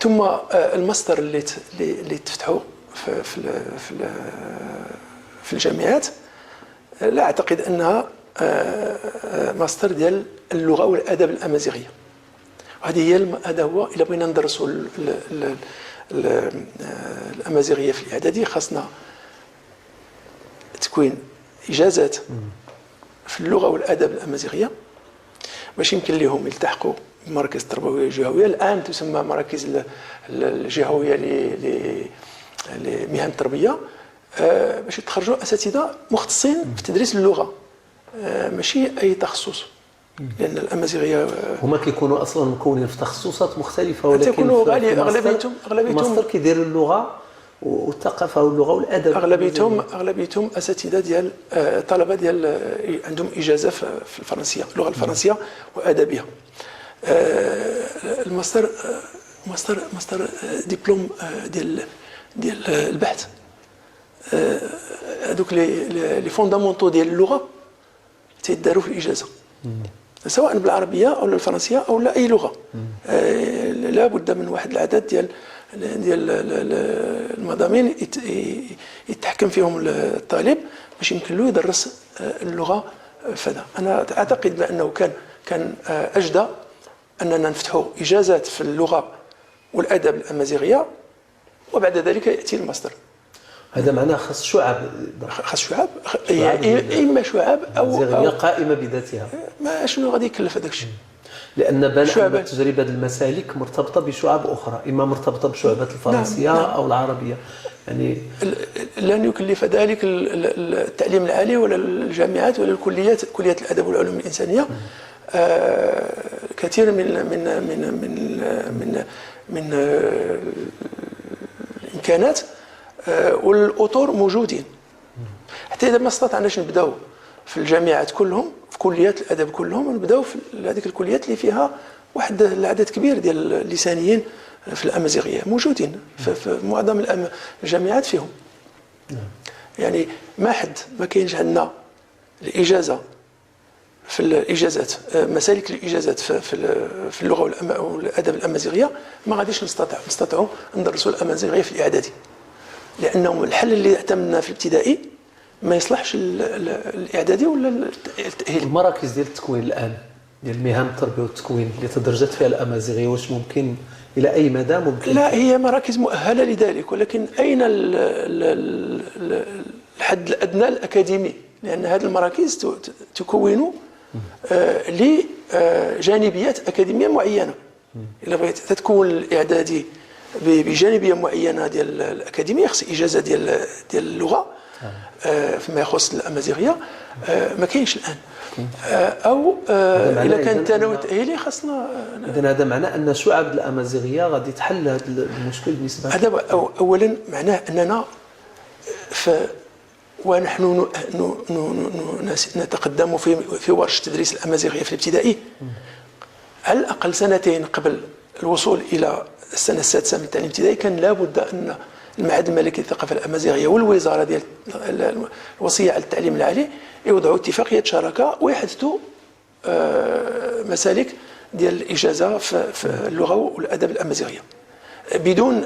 ثم الماستر اللي تفتحوا في في في, في الجامعات، لا اعتقد انها ماستر ديال اللغة والادب الامازيغية. وهذه هي هذا هو. الا بغينا ندرسوا الامازيغية في الاعدادي خاصنا تكوين اجازات في اللغة والادب الامازيغية باش يمكن لهم يلتحقوا بمراكز التربوية الجهوية. الان تسمى مراكز الجهوية لمهن التربية، باش يتخرجوا اساتذة مختصين في تدريس اللغة، ماشي اي تخصص، لان الامازيغية هما كيكونوا اصلا مكونين في تخصصات مختلفة، ولكن اغلبيتهم الماستر كيديروا اللغة والثقافة واللغة والادب. اغلبيتهم اساتذة ديال طلبه ديال عندهم اجازه في الفرنسية، اللغة الفرنسية وادبها. الماستر ماستر ماستر دبلوم ديال البحث، هذوك les fondamentaux ديال اللغة تيداروا في الاجازة، سواء بالعربية او الفرنسية او لا اي لغة. لا بد من واحد العدد ديال المضامين يتحكم فيهم الطالب باش يمكن له يدرس اللغة. فذا انا اعتقد بانه كان اجدى اننا نفتحوا اجازات في اللغة والادب الامازيغية، وبعد ذلك ياتي الماستر. هذا معناه خاص شعب، خاص شعب، اما شعب او قائمة بذاتها. ما شنو غادي يكلف هذاك الشيء؟ لان بان ان تجربه المسالك مرتبطة بشعب اخرى، اما مرتبطة بشعبة الفرنسية. نعم. او العربية. يعني لن يكلف ذلك التعليم العالي ولا الجامعات ولا الكليات، كليات الادب والعلوم الانسانية. كثير من من من من من من الامكانات والاطر موجودين. حتى اذا ما استطعناش نبداو في الجامعات كلهم، في كليات الادب كلهم، نبداو في هذيك الكليات اللي فيها واحد العدد كبير ديال اللسانيين في الامازيغية موجودين في معظم الجامعات فيهم. يعني ما حد ما كاينش عندنا الاجازة في الاجازات، مسالك الاجازات في اللغة والادب الامازيغية، ما غاديش نستطيعوا ندرسوا الامازيغية في الاعدادي، لانه الحل اللي اعتمدنا في الابتدائي ما يصلحش الاعدادي ولا التاهيل. المراكز ديال التكوين الان ديال مهن التربية والتكوين اللي تدرجت فيها الامازيغية، واش ممكن الى اي مدى ممكن؟ لا، هي مراكز مؤهلة لذلك، ولكن اين الحد الادنى الاكاديمي؟ لان هذه المراكز تكون لجانبيات اكاديمية معينة. الا بغيت تتكون الاعدادي بجانبيه معينة ديال الاكاديميه، خص اجازه ديال اللغة فيما يخص الامازيغيه، ما كاينش الان. او اذا كان الثانوي التاهيلي خاصنا. اذا هذا معناه ان شعب الامازيغيه غادي تحل هذا المشكل بالنسبه. هذا اولا معناه اننا ونحن نتقدم في ورش تدريس الامازيغيه في الابتدائي على الاقل سنتين قبل الوصول الى السنه السادسه من التعليم الابتدائي، كان لابد ان المعهد الملكي للثقافه الامازيغيه والوزاره ديال الوصيه على التعليم العالي يوضعوا اتفاقيه شراكه ويحدثوا مسالك ديال الاجازه في اللغه والادب الامازيغيه. بدون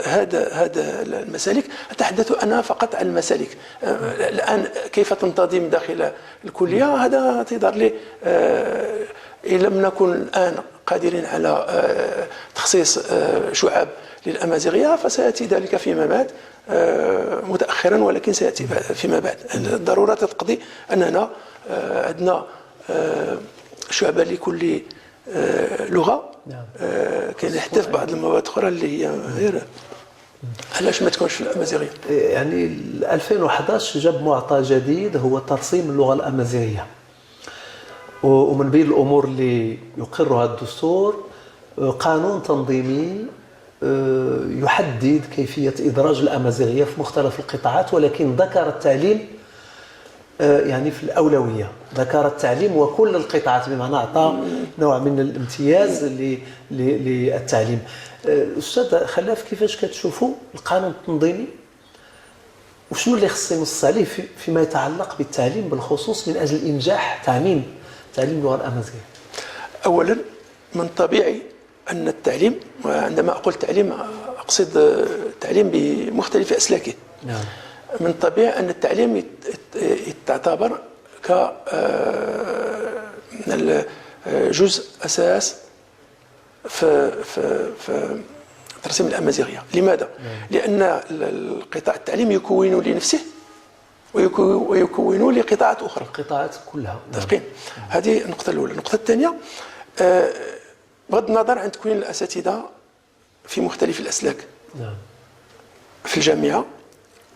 هذا المسالك، أتحدث أنا فقط عن المسالك. الآن كيف تنتظم داخل الكلية هذا تيظهر لي إن لم نكن الآن قادرين على تخصيص شعب للأمازيغية فسيأتي ذلك فيما بعد، متأخرا ولكن سيأتي فيما بعد. الضرورة تقتضي أننا عندنا شعبة لكل لغة. نعم. كاين حتى في بعض المواد اخرى اللي هي غير، علاش ما تكونش في الامازيغيه؟ يعني 2011 جاب معطى جديد هو ترسيم اللغه الامازيغيه، ومن بين الامور اللي يقرها الدستور قانون تنظيمي يحدد كيفيه ادراج الامازيغيه في مختلف القطاعات، ولكن ذكر التعليم يعني في الأولوية، ذكر التعليم وكل القطاعات، بمعنى أعطى نوع من الامتياز للتعليم. أستاذ خلاف، كيفاش كتشوفوا القانون التنظيمي وشنو اللي خص ينص عليه فيما يتعلق بالتعليم بالخصوص من أجل إنجاح تعميم تعليم اللغة الأمازيغية؟ أولا من الطبيعي أن التعليم، وعندما أقول تعليم أقصد التعليم بمختلف أسلاكه. نعم. من الطبيعي أن التعليم يتعتبر كجزء أساس في في في ترسيم الأمازيغية. لماذا؟ لأن القطاع التعليم يكون لنفسه ويكون لقطاعات أخرى. القطاعات كلها. متفقين؟ هذه النقطة الأولى. النقطة الثانية، بغض النظر عن تكوين الأساتذة في مختلف الأسلاك. نعم. في الجامعة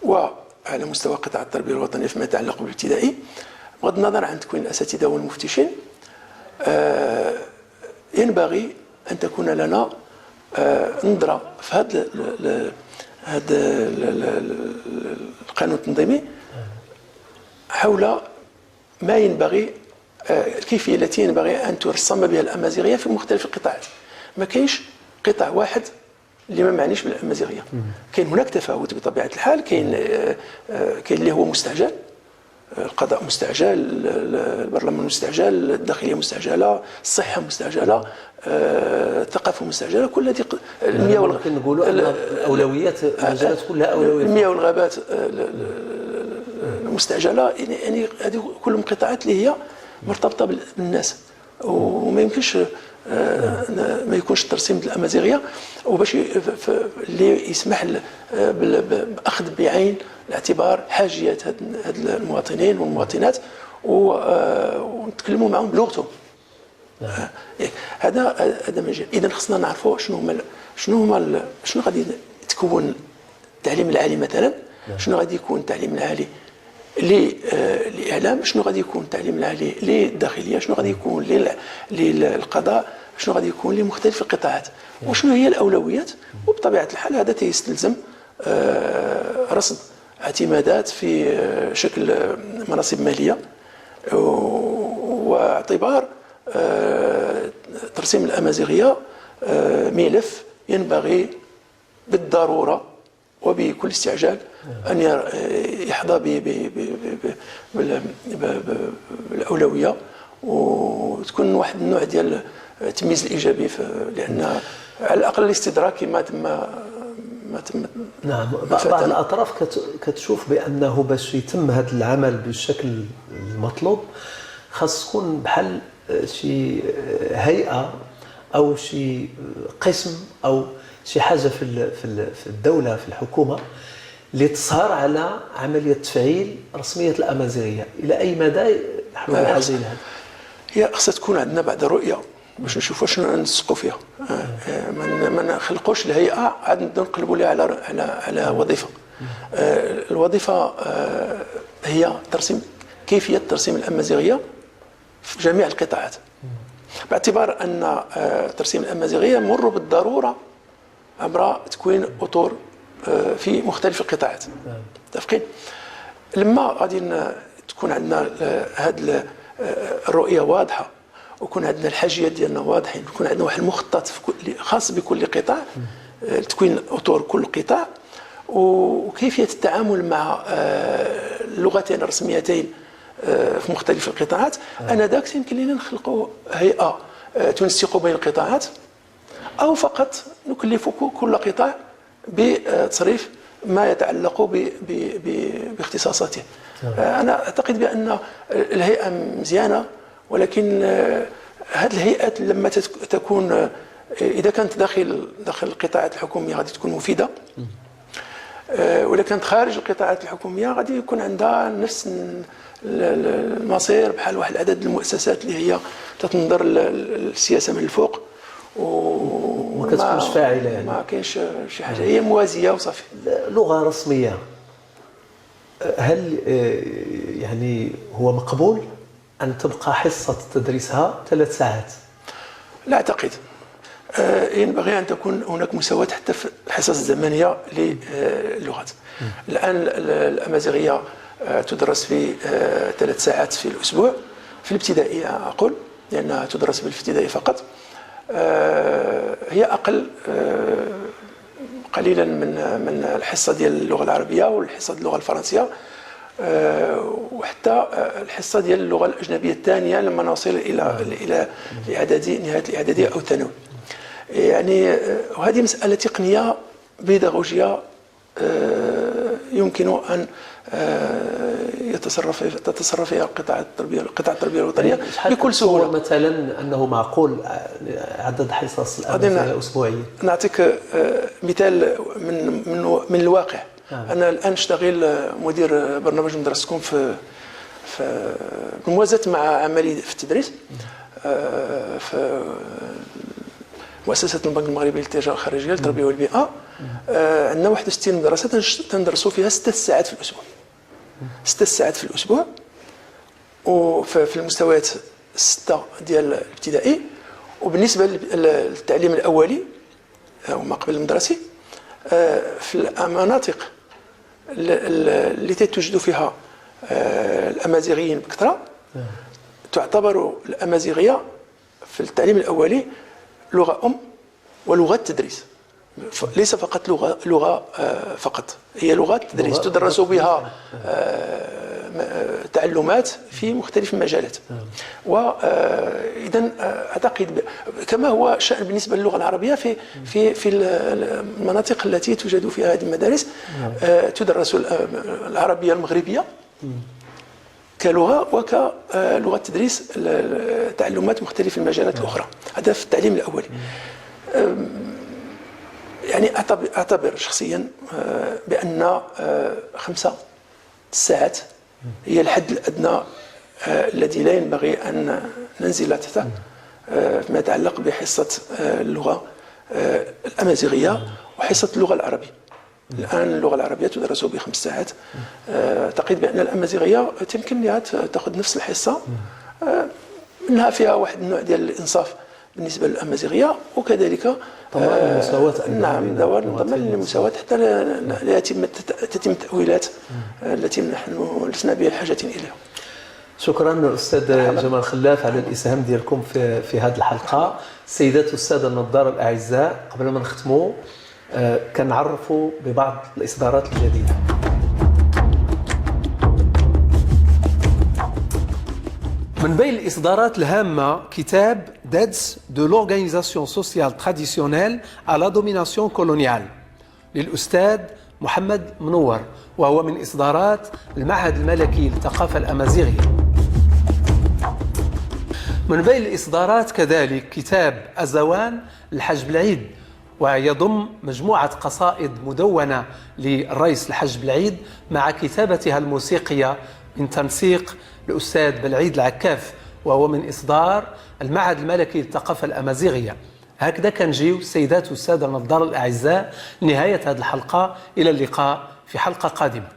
وعلى مستوى قطاع التربية الوطنية فيما يتعلق بالابتدائي، بغض النظر عن تكوين الأساتذة والمفتشين، ينبغي أن تكون لنا نظرة في هذا القانون التنظيمي حول ما ينبغي، الكيفية التي ينبغي أن ترسم بها الأمازيغية في مختلف القطاعات. ما كاينش قطاع واحد اللي ما معنيش بالامازيغيه. كاين هناك تفاوت بطبيعه الحال، كاين اللي هو مستعجل، القضاء مستعجل، البرلمان مستعجل، الداخليه مستعجله، الصحه مستعجله، الثقافه مستعجله، كل هذه المياه. ممكن نقولوا ان الاولويات المجالات كلها اولويات، المياه والغابات المستعجله، يعني هذه كلهم قطاعات اللي هي مرتبطه بالناس، وما يمكنش ما يكونش الترسيم الامازيغيه وباش اللي يسمح باخذ بعين الاعتبار حاجيات هاد المواطنين والمواطنات ونتكلموا معهم بلغتهم. هذا مجال. اذا خصنا نعرفوا شنو غادي تكون التعليم العالي مثلا، شنو غادي يكون التعليم العالي للاعلام، شنو غادي يكون التعليم العالي للداخليه، شنو غادي يكون للقضاء، شنو غادي يكون لمختلف القطاعات، وشنو هي الاولويات. وبطبيعه الحال هذا تيستلزم رصد اعتمادات في شكل مناصب ماليه، واعتبار ترسيم الامازيغيه ملف ينبغي بالضروره وبكل استعجال أن يحظى بالأولوية، وتكون واحد النوع ديال التمييز الإيجابي، لأن على الأقل الاستدراك ما تم ما تم. نعم. بعض الأطراف كتشوف بأنه باش يتم هذا العمل بالشكل المطلوب خاص تكون بحال شي هيئة أو شي قسم أو شي حاجة في الدولة، في الحكومة، اللي تسهر على عملية تفعيل رسمية الأمازيغية. إلى أي مدى نحن بحاجة إلى هذا؟ هي خصها تكون عندنا بعد رؤية باش نشوفوا شنو نسقوا فيها. ما ما نخلقوش الهيئة عاد نبداو نقلبوا لها على على على وظيفة. الوظيفة هي ترسيم كيفية ترسيم الامازيغية في جميع القطاعات، باعتبار ان ترسيم الامازيغية يمر بالضرورة عبر تكوين اطر في مختلف القطاعات. متفقين؟ لما غادي تكون عندنا هذه الرؤية واضحة، ويكون عندنا الحاجيات ديالنا واضحين، ويكون عندنا واحد المخطط خاص بكل قطاع، تكوين اطر كل قطاع، وكيفية التعامل مع اللغتين الرسميتين في مختلف القطاعات، انذاك يمكن لنا نخلقوا هيئة تنسق بين القطاعات، او فقط نكلف كل قطاع بتصريف ما يتعلق باختصاصاته. انا اعتقد بان الهيئة مزيانه، ولكن هذه الهيئات لما تكون اذا كانت داخل القطاعات الحكومية غادي تكون مفيدة، ولا كانت خارج القطاعات الحكومية غادي يكون عندها نفس المصير بحال واحد العدد المؤسسات اللي هي تتنظر السياسة من الفوق وما كتكونش فاعله، يعني ما كاينش شي حاجة، هي موازية وصافي. لغة رسمية، هل يعني هو مقبول ان تبقى حصة تدريسها 3 ساعات؟ لا اعتقد. ينبغي ان تكون هناك مساواة حتى في الحصص الزمنية للغات. الان الامازيغية تدرس في 3 ساعات في الاسبوع في الابتدائية، اقول لانها تدرس بالابتدائي فقط. هي اقل قليلا من الحصة ديال اللغة العربية والحصه ديال اللغة الفرنسية، وحتى الحصة ديال اللغة الاجنبية الثانية لما نوصل الى الاعدادي، نهاية الاعدادية او الثانوي. يعني وهذه مسالة تقنية بيداغوجيه يمكن ان تتصرف فيها قطاع التربية الوطنية بكل سهولة. مثلا انه معقول عدد حصص الامازيغية اسبوعيا؟ نعطيك مثال من من الواقع. انا الان اشتغل مدير برنامج مدرستكم في بموازاه مع عملي في التدريس في مؤسسة البنك المغربي للتجارة الخارجية للتربية والبيئة. عندنا 61 مدرسه تندرسوا فيها 6 ساعات في الاسبوع، 6 ساعات في الاسبوع، وفي المستويات 6 ديال الابتدائي. وبالنسبة للتعليم الاولي وما قبل المدرسي، في المناطق اللي توجد فيها الامازيغيين بكثرة، تعتبر الامازيغية في التعليم الاولي لغة ام ولغة تدريس، ليس فقط لغة فقط، هي لغة تدريس تدرس بها تعلمات في مختلف المجالات. واذا اعتقد كما هو شأن بالنسبة للغة العربية في في في المناطق التي توجد فيها هذه المدارس، تدرس العربية المغربية كلغة وكلغه تدريس تعلمات مختلف المجالات الاخرى. هذا في التعليم الاولي. يعني اعتبر شخصيا بان 5 ساعات هي الحد الادنى الذي لا ينبغي ان ننزل تحته فيما يتعلق بحصة اللغة الامازيغية وحصه اللغة العربية. الان اللغة العربية تدرس ب5 ساعات. اعتقد بان الامازيغية تمكن لها تاخذ نفس الحصة، منها فيها واحد النوع ديال الانصاف بالنسبة للامازيغيه، وكذلك ضمان المساواة. نعم، ضمان المساواة حتى لا تتم التاويلات التي نحن لسنا بحاجة اليها. شكرا استاذ جمال خلاف على الاسهام ديالكم في هذه الحلقة. السيدات والسادة النظار الاعزاء، قبل ما نختموا كنعرفوا ببعض الاصدارات الجديدة. من بين الإصدارات الهامة كتاب دادس de l'organisation sociale traditionnelle à la domination coloniale للأستاذ محمد منور، وهو من إصدارات المعهد الملكي للثقافة الأمازيغية. من بين الإصدارات كذلك كتاب أزوان الحاج بالعيد، ويضم مجموعة قصائد مدونة للرئيس الحاج بالعيد مع كتابتها الموسيقية من تنسيق الأستاذ بلعيد العكاف، وهو من إصدار المعهد الملكي للثقافة الأمازيغية. هكذا كنجيو السيدات والسادة النظار الأعزاء نهاية هذه الحلقة. إلى اللقاء في حلقة قادمة.